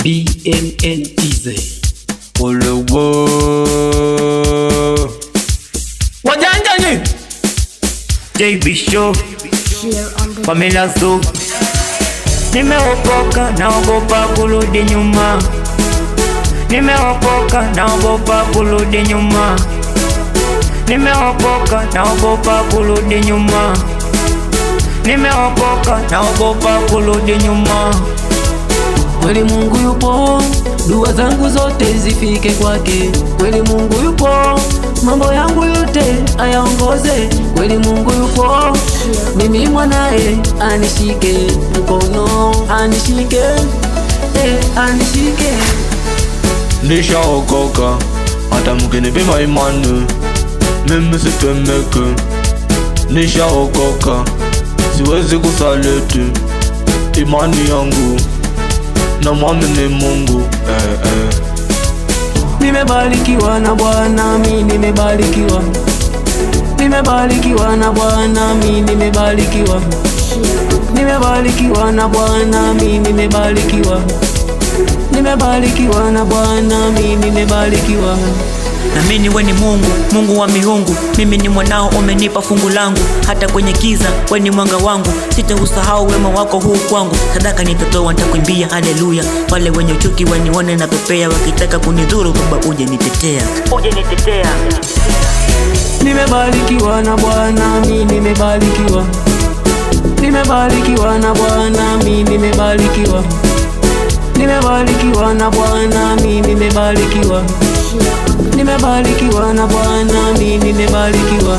BNNTZ. Olowo. Wajanja nyi. JB Show, Pamela Zo. Nimeokoka, naogopa kurudi nyuma. Nimeokoka, naogopa kurudi nyuma. Nimeokoka, naogopa kurudi nyuma. Nimeokoka, naogopa kurudi nyuma. Kweli Mungu yupo, dua zangu zote zifike kwake. Kweli Mungu yupo, mambo yangu yote ayaongoze. Kweli Mungu yupo, mimi mwanaye anishike mkono, anishike, anishike. Nishaokoka, hata mkinipima imani, mimi sitemeke. Nishaokoka, siwezi kusaliti imani yangu, na mwamini Mungu eh. Nimebarikiwa na Bwana, mi nimebarikiwa. Nimebarikiwa na Bwana, mi nimebarikiwa. Nimebarikiwa na Bwana, mi nimebarikiwa. Nimebarikiwa na Bwana, mi nimebarikiwa. Naamini we ni Mungu, Mungu wa miungu. Mimi ni mwanao, umenipa fungu langu. Hata kwenye giza, we ni mwanga wangu. Sitausahau wema wako huu kwangu. Sadaka nitatoa, nitakuimbia haleluya. Wale wenye chuki wanione na pepea, wakitaka kunidhuru, Baba uje nitetea, uje nitetea. Nimebarikiwa na Bwana, mi nimebarikiwa. Nimebarikiwa na Bwana, mi nimebarikiwa. Nimebarikiwa na Bwana, mi nimebarikiwa. Nimebarikiwa na Bwana, mi nimebarikiwa.